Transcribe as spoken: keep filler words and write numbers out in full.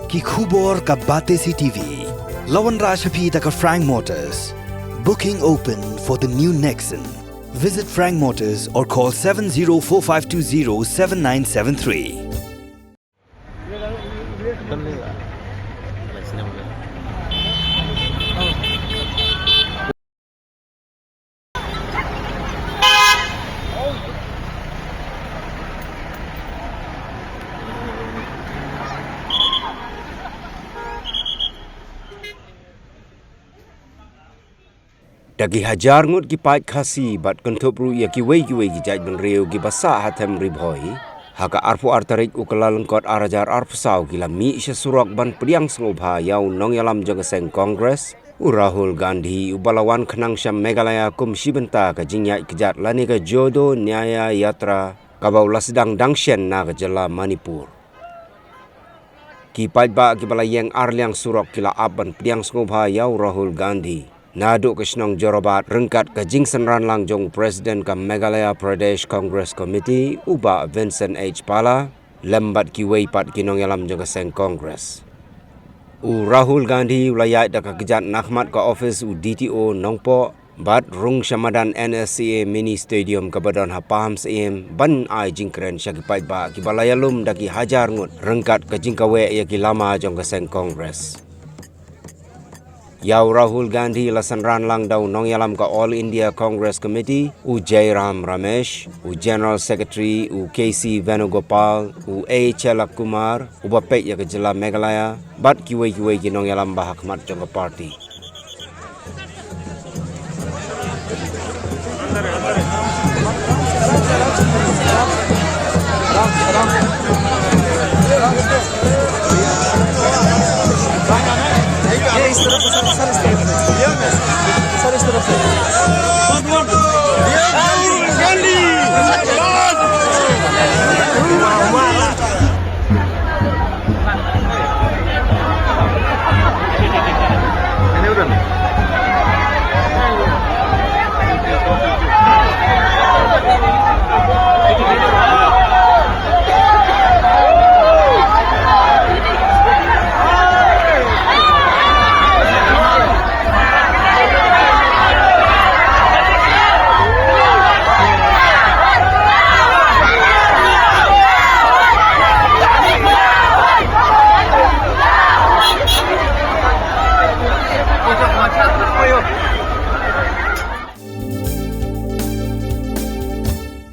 Ki khubor ka Batesi T V. La wanrah sha phi da ka Frank Motors. Booking open for the new Nexon. Visit Frank Motors or call seven zero four five two zero seven nine seven three. Da ki hajar ngut ki paid Khasi bad kynthup ruh ïa kiwei kiwei ki jaitbynriew kiba sah ha them Ri Bhoi, ha ka arphew ar tarik u Kyllalyngkot ar hajar arphew saw ki la mih sha surok ban pdiang sngewbha ïa u nongïalam jong ka seng Congress, u Rahul Gandhi, uba la wan khnang sha Meghalaya kum shi bynta ka jingïaid kjat lane ka Jodo Nyaya Yatra kaba u la sdang dang shen na ka jylla Manipur. Ki paidbah kiba la ïeng arliang surok ki la ap ban pdiang sngewbha ïa u Rahul Gandhi naduh ka shnong Jorabat ryngkat ka jingsynran lang jong u President ka Meghalaya Pradesh Congress Committee, u Bah Vincent H Pala, lem bad kiwei pat ki nongïalam jong ka seng Congress. U Rahul Gandhi u la ïaid da ka kjat na khmat ka office u D T O Nongpoh bad rung sha madan N S C A Mini Stadium kaba don ha Palm Syiem ban ai jingkren sha ki paidbah kiba la ïalum da ki hajar ngut ryngkat ka jingkaweh ïa ki lama jong ka seng Congress. Ïa u Rahul Gandhi la synran lang da u nongïalam ka All India Congress Committee, u Jairam Ramesh, u General Secretary, u K C Venugopal, u A Chelak Kumar, uba peit ïa ka jylla Meghalaya, bad kiwei kiwei ki nongïalam ba ha khmat jong ka party.